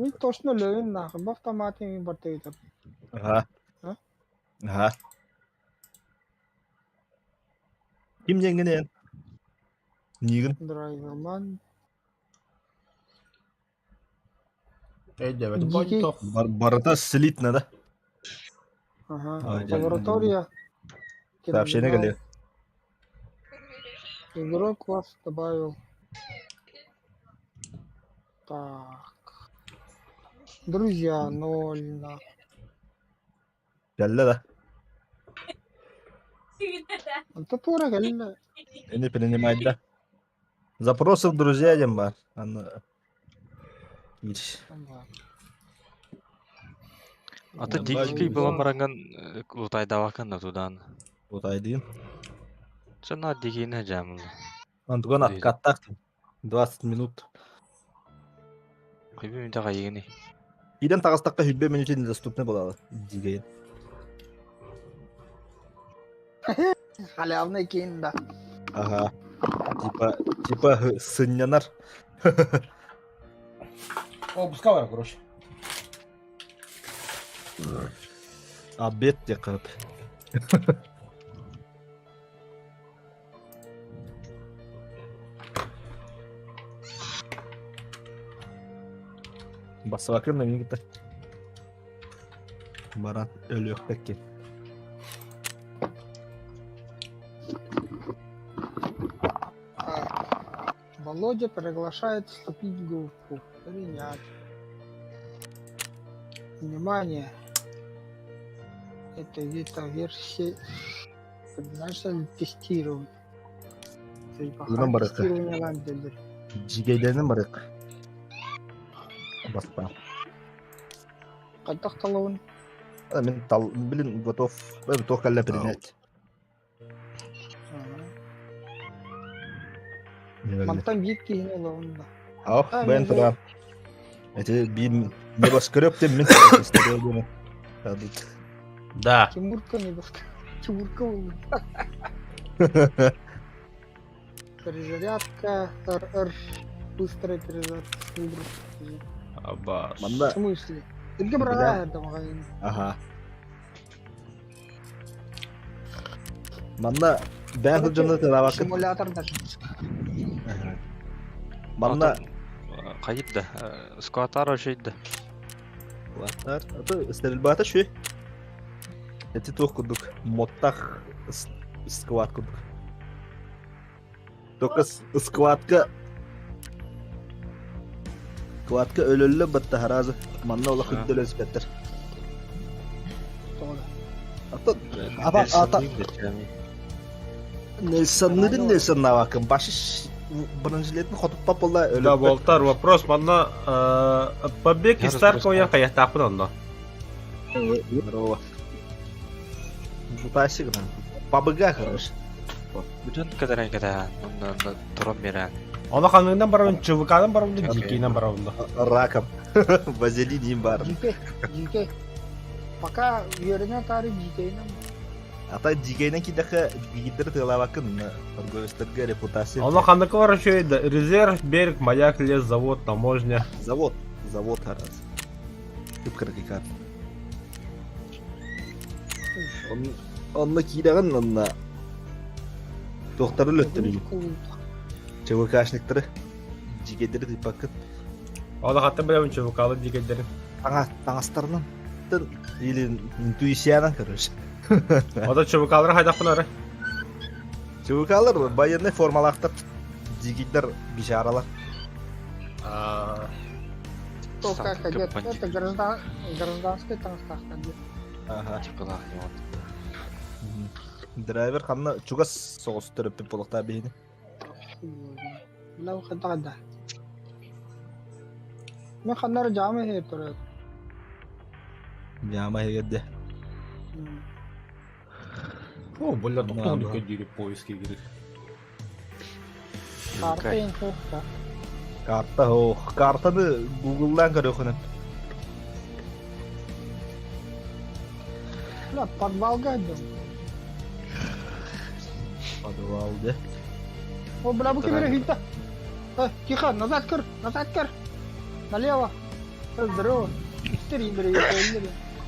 Мин точно өлөбүн нахуй, бу автоматы мин барта ыытар. Ага. А? Ага. Ким диэҥҥин Нигин. Драйверман. Өйдөөбөтүм Дикий. бойтох. Бар барыта слит надо. Ага. А, дьэ. Лаборатория. Сообщение Терминал. кэлиэ. Игрок вас добавил. Так. Друзья, ноль на. Кэллэ да. Онто туора кэллэ. Не принимать да. Запросов друзья диэн баар. Аны киир. Ата дикий буолан бараҥҥын лутайдаабаккын да тудаан. Лутайдыын. Сана дикийин садьаамын. Антуган откаттаах 20 минут. Хүйбэ мүнүүтэ хайыгыный? Киирэн таҕыстахха хүлбэ мүнүүтэ недоступны буолала дьигэйин. Халявный киин да. Ага. Типа, типа сынньанар. О, пускай бар, короче. Обед диэххэ сөп. Бассабакын мин кытта. Баран өлүөхтэкки. Володя приглашает вступить в группу. Принять. Внимание! Это бета-версия Начали тестировать. Лынан барык. Тестирование дииллэр. Дьигэйдэнэн барык. Бастаан. Хайдах талабын? Мин тал, блин, готов, готов кэллэ принять. Мантан биир киһини ылабын да. Ах, бэйэн туран. Эти биир небоскреб тем мин Да. Тимурка небоскреб. Тимурка Перезарядка, РР, быстрая перезарядка. Абас. Манна В смысле? Ты брала это магазин. Ага. Манна бэйэн сылдьанна тылаабаккын. Симулятор даже. Манна Хайып да, скватар ошойда. Скватар, аты стрельбата шү. Эти туох курдук моттах скват курдук. Только скватка Скватка өлөллө батта харазы. Манна олох үрдэл өспеттер. Ата аба ата Нельсонныгын Нельсоннаабакын башыш бронежилетин хотуппап буолла Да, Волтар, вопрос манна побег из Таркова хайахтаахпын онно. Здорово. Бутайсы гынан. Пабыга, короче. Бүтүн кэтэрэн кэтэһэн, онно туран биэрэн. Ону ханныгынан барабын, ЧВК-дан барабын да, ДК-нан барабын да. Раком. Вазелин бар. ДК, ДК. Пока үөрэнэ таары ДК-нан. Ата ДК-нан кидэхэ дигиддер тыалаабаккын торговецтерге репутация. Ону ханныка бар еще резерв, берег, маяк, лес, завод, таможня. Завод. Завод харас. Кып-кыракый карта. Онно киирэҕин онно туохтары өлөттөрүгүн? ЧВКшниктары дьигэйдэри тыыппаккын. Ол хаттан билэбин ЧВК-лы дьигэйдэрин. Таҥастарынан или интуициянан короче. Ото ЧВК-лары хайдахпын ары? ЧВК-лар военный формалаахтар дьигийдэр бишаралар. То как одет? Это граждан, гражданский таҥастаахтар диэн. Ага. Типалаах вот. Драйвер ханна чугас соҕус төрөппүт буолуохтаах биһини. Бля, хайдах да. Мен ханнары жаама иһэ турар. Жаама иһигэр О, бля, тохтоон дири поиски киирэр. Карта инфо. Карта, ох, картаны гуглдан көрөхүнэн. Бля, подвалга идем. Подвал, да? О, бля, бу кемере хүйті. Э, тихо, назад көр, назад көр. Налево. Здорово. Истер бери,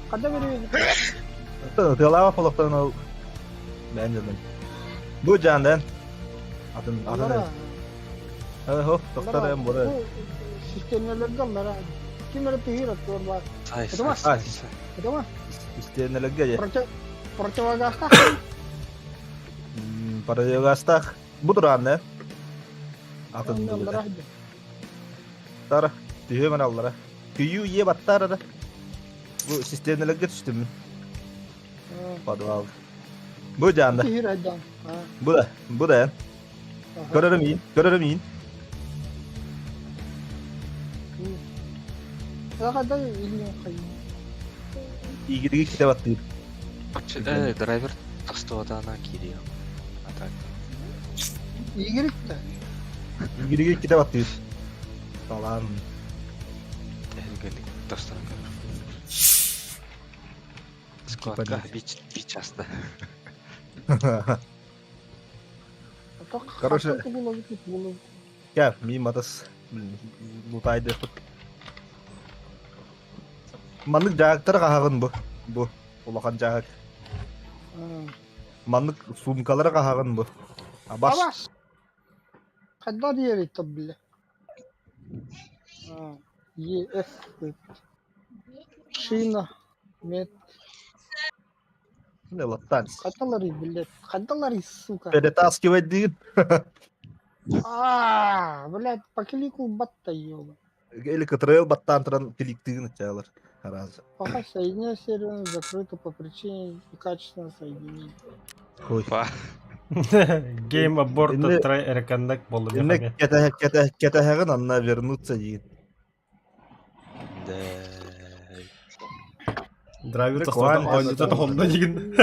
Когда бери? Тыалаах олохтон ол бэйэн дьонун. Бу жаандан атын атын Хо, тохтор эм бура. Системнелерге аллара. Ким эрэ түһүр оттуор баар. Сай, Потому сай, сай, сай. Потому Системнелерге же. противогазтаах. Противогазтаах. Бу тураан атын Аллара. Тара, түһүөмэн аллара. Күйүү ие баттар ара. Бу системнелерге түстүм. Подвал. Бу жаанда. Түһүр айдан. Бу да, бу да. Көрөрүм иин, көрөрүм иин. Хада илин хайын. Игириги ките баттыыр. Драйвер тостуотаана киириэ. А так. Игирик да. Игириги ките баттыыр. Талан. Тэһилгэнник тосторон көрөр. Складка бич бич аста. Короче, Кә, мин матас лутайды. Маннык жаактар хаһаҕын бу. Бу улахан жаак. Маннык сумкалары хаһаҕын бу. Абаш. Абаш. Хадда диэри тобли. Е Ф. Шина. Мет. Не латтанс. Хаддалары, блядь. Хаддалары, сука. Перетаскивать диин. А, блядь, по клику батта ёба. Или КТРЛ баттаан туран кликтыгын ычалар. Араас. Пока соединение сервера закрыто по причине некачественного соединения. Ой. Game abort Инне- try reconnect буолла Инне диэхэ. кэтэһэ кэтэһэ кэтэһэҕин анна вернуться диин. Да. Драйвер Прикольно. тостуота оонньуута тоһунна диигин.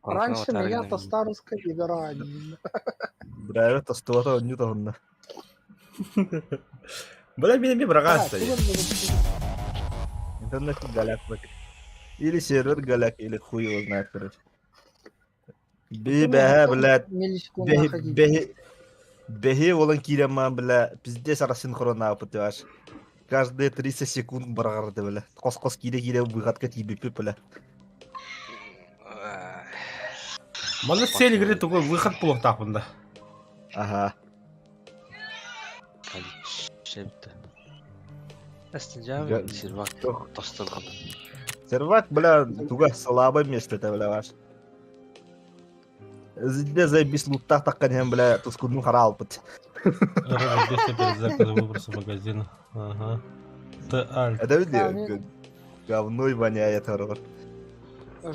А, Раньше меня-то старуска игра. Драйвер тостуота оонньуу тоһунна. Бля, мин эмиэ быраҕаас Интернет голяк бак. Или сервер голяк, или хуй его знает, короче. Би бэһэ, блядь, бэһи бэһи бэһи олан киирэммаан, бля, пиздец рассинхронаапыт аж. Каждые 30 секунд быраҕарды, бля. Хос-хос киирэ-киирэ выходка тиийбиппит, бля. Манна цель игры такой выход буолуохтаахпын да. Ага. Шепті. Эстен сервак тостылган. Сервак, бля, туга слабое место это, бля, ваш. Зидде заебись луттах таккан бля, тускудну харалпыт. Перед выброса магазина. Ага. Т альт. Это видели? Говно и воняет, хоррор.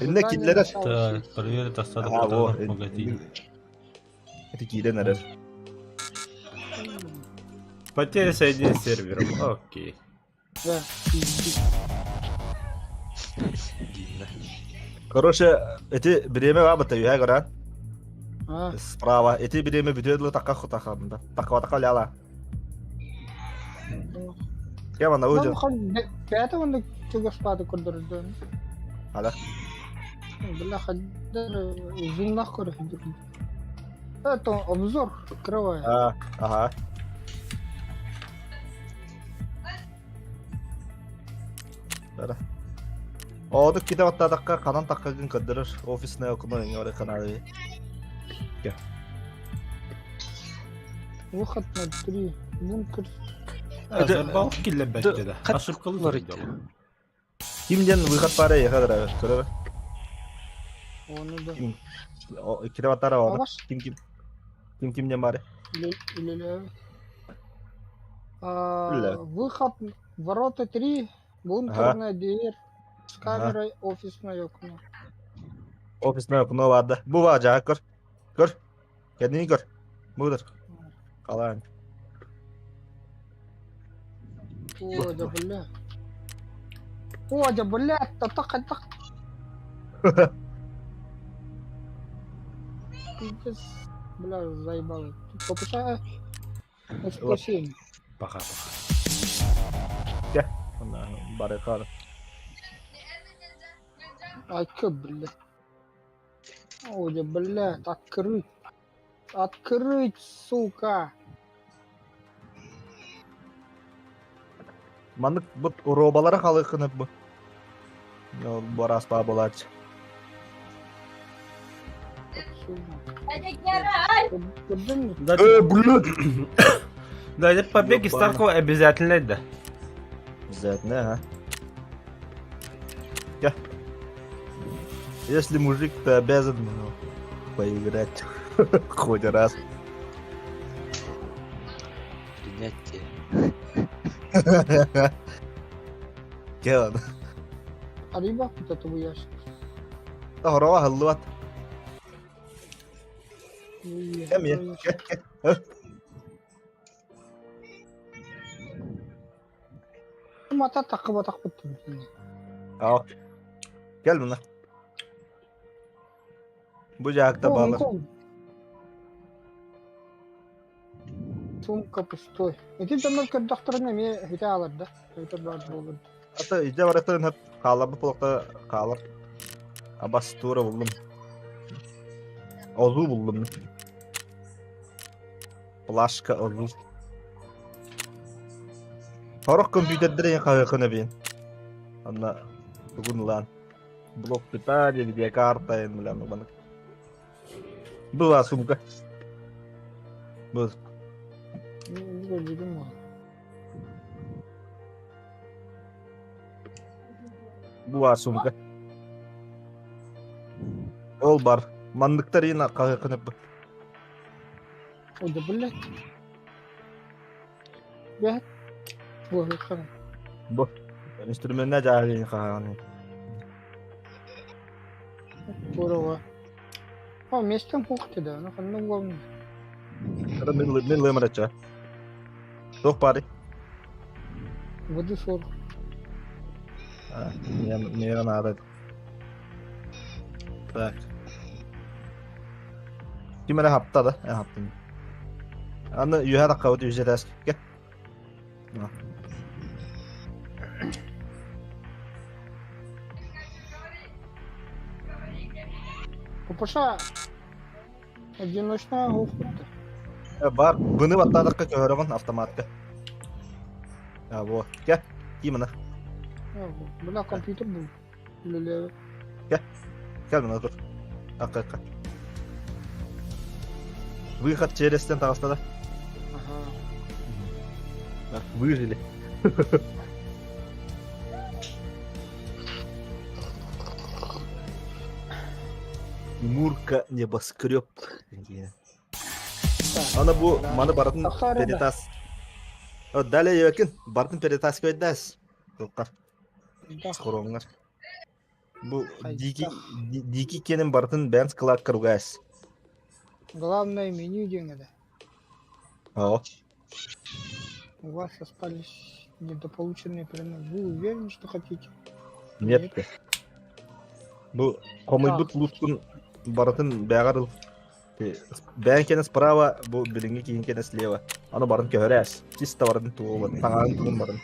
Инне киллерер. Т альт. Проверить остаток А, во. патронов в магазине. Это киирен эрэр. Потеря соединения с сервером. Окей. Да, пиздец. Короче, эти бириэмэ баабыта үһэ көрөн. А, Справа. Эти бириэмэ бүтүө такка хутаханда. Такка такка ляла. ну, Кем ана ну, уйден? хан, бэйэтэ онно чугаспааты көрдөрдөн. Ала. Бля, хаддар узуннах көрдөрдөн. Это обзор открывай. А, ага. Бара. Оодук ките баттаатакка ханан таккагын көрдөрөр офисная окно эҥэ каналы. Выход на три. Бункер. Забал киллербэттэ да. Ошибкалар Ким диэн выход пара ехадыра көрөр. Оны да. Ким ките баттара ону. Абаш. Ким ким. Ким ким диэн баары. Или А, Бля. Выход, ворота 3, бункерная дверь с камерой, офисное окно. Офисная окно баар Бу баар жаа көр. Көр. Кэннини көр. Бу Халаан. О, да бля. О, да бля, так так. Пиздец. Бля, заебало. Тут попытаю. F7. Пока, пока. Барыкар. А чё, бля? О, да блядь, открыть. Открыть, сука. Маннык бут уруобалара халыаххына бу. Бу араас баа буолааччы. Да, Э, блядь! Да, это побег из Таркова обязательно, да. Обязательно, ага. Я. Если мужик, то обязан ну, поиграть хоть раз. Принятие. Кэлэн. Арыйбах вот это ящик. Хороҕо аһыллыбат. Эмиэ. Мата таххыбатахпыт. Аа. Кэл мына. Бу дьаакта баалар. Сумка пустой. Ити дьоннор көрдөхтөрүнэ эмиэ хитэ аалар да. Хитэ баар буолар. Ата идэ барытын хөп хааларбыт буолуохта хаалар. Абас тура буллум. Озу буллум. Плашка озу. Сорох компьютердер хаһыахына биин. Анна тугун ылаан. Блок питания, видеокарта, бля, ну банк. Была сумка. Был. Была сумка. Ол бар. Манныктар иин хаһыахына Ой, да блядь. Бэт. Буолуоххана. Бу инструментна дьааһыйын хаһааны. Здорово. О, местом кухти да, ну ханна уолна. Ара мин мин лымарача. Туох баарый? Воды сор. А, мне мне надо. Так. Ким эрэ хапта да? Э, хаптым. Аны үөһэ таххабыт үһүс этээскэ. Папаша одиночная уохпутта. Э, бар, быны баттаатахха көһөрөҕүн автоматка. А, во. Кэ, ким ына? Бына компьютер был. Үлэлээбит. Кэ, кэл мына тур. Акка, Выход через таҕыста да. Ага. Выжили. Мурка небоскреб. Аны бу маны барытын перетас. Далее якин бартын перетаскивать Тылкар. Скороңнар. Бу дикий дикий кенин бартын бэйэн склад кругаас. Главное меню диэн этэ. Оо. У вас остались недополученные предметы. Вы уверены, что хотите? Нет. Бу хомуйбут луткун барытын бэҕэр ыл. Бэйэн кэнэ справа, бу билиҥҥи киһин кэнэ слева. Аны барын көһөрөөс. Чисто барын туолан, таҥаһын тугун барын.